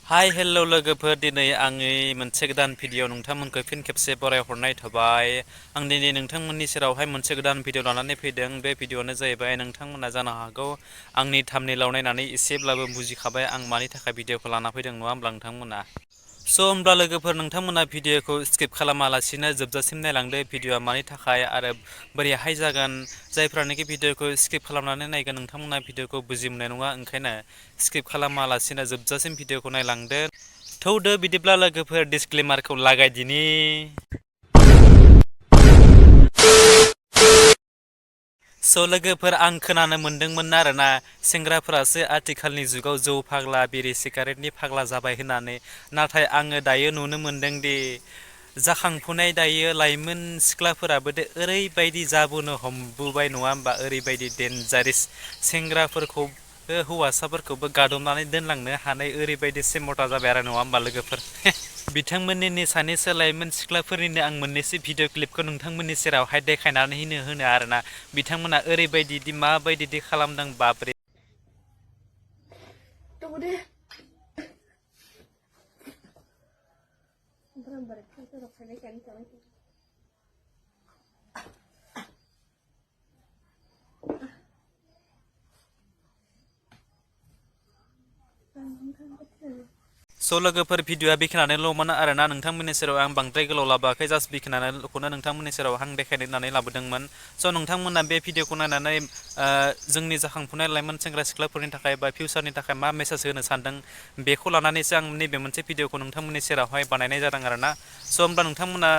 hi hello' लोगोफोर दिनै आंनि मोनसे गोदान भिडिअ नोंथांमोनखौ फिन खेबसे बरायहरनाय थाबाय आं दिनै नोंथांमोननि सेरावहाय मोनसे गोदान भिडिअ लानानै फैदों बे भिडिअआनो जाहैबाय नोंथांमोना जानो हागौ आंनि थाम्बनेइलाव नायनानै एसेब्लाबो बुजिखाबाय आं मानि थाखाय भिडिअखौ लाना फैदों नङा होमब्ला नोंथांमोना स' होमब्ला लोगोफोर नोंथांमोना भिडिअखौ स्किप खालामालासिनो जोबजासिम नायलांदो भिडिअआ मानि थाखाय आरो बोरैहाय जागोन जायफ्रानोखि भिडिअखौ स्किप खालामनानै नायगोन नोंथांमोना भिडिअखौ बुजि मोननाय नङा ओंखायनो स्किप खालामालासिनो जोबजासिम भिडिअखौ नायलांदो थौदो बिदिब्ला लोगोफोर डिसक्लेमारखौ लागायदिनि स' लोगोफोर आं खोनानो मोनदोंमोन आरोना सेंग्राफोरासो आथिखालनि जुगाव जौ फाग्ला बिरि सिगारेटनि फाग्ला जाबाय होननानै नाथाय आङो दायो नुनो मोनदोंदि जाखांफुनाय दायो लाइमोन सिख्लाफोराबो ओरैबायदि जाबोनो हमबोबाय नङा होमबा ओरैबायदि डेन्जारेस सेंग्राफोरखौ हौवासाफोरखौबो गादबनानै दोनलांनो हानाय ओरैबायदि सेमथा जाबाय आरो नङा होमबा लोगोफोर बिथांमोननिनो सानैसो लाइमोन सिख्लाफोरनिनो आं मोननैसो भिडिअ क्लिपखौ नोंथांमोननि सेरावहाय देखायनानै होनो आरोना बिथांमोना ओरैबायदि माबायदि खालामदों बाबरे स' लोगोफोर भिडिअआ बेखिनियानोल'मोन आरोना नोंथांमोननि सेराव आं बांद्राय गोलाव लाबोआखै जास्ट बेखिनिखौनो नोंथांमोननि सेराव आं देखायनो होननानै लाबोदोंमोन स' नोंथांमोना बे भिडिअखौ नायनानै जोंनि जाखांफुनाय लाइमोन सेंग्रा सिख्लाफोरनि थाखाय बा फिउचारनि थाखाय मा मेसेज होनो सानदों बेखौ लानानैसो आं नैबे मोनसे भिडिअखौ नोंथांमोननि सेरावहाय बानायनाय जादों आरोना स' होमब्ला नोंथांमोना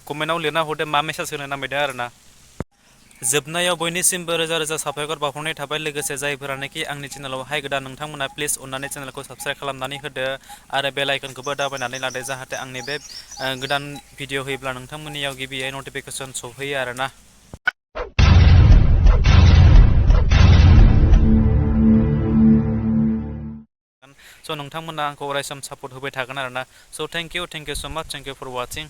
कमेन्टआव लिरना हरदो मा मेसेज होनो नागिरदों आरोना जोबनायाव बयनिसिमबो रोजा रोजा साबायखर बावहरनाय थाबाय लोगोसे जायफोरानोखि आंनि चेनेलावहाय गोदान नोंथांमोना प्लिज अननानै चेनेलखौ साबस्क्राइब खालामनानै होदो आरो बेल आइकनखौबो दाबायनानै लादो जाहाथे आंनि बे गोदान भिडिअ होयोब्ला नोंथांमोननियाव गिबियै नटिफिकेसन सौफैयो आरोना स' नोंथांमोना आंखौ अरायसम सापर्ट होबाय थागोन आरोना स' थेंक इउ स' माच थेंक इउ फर वाचिं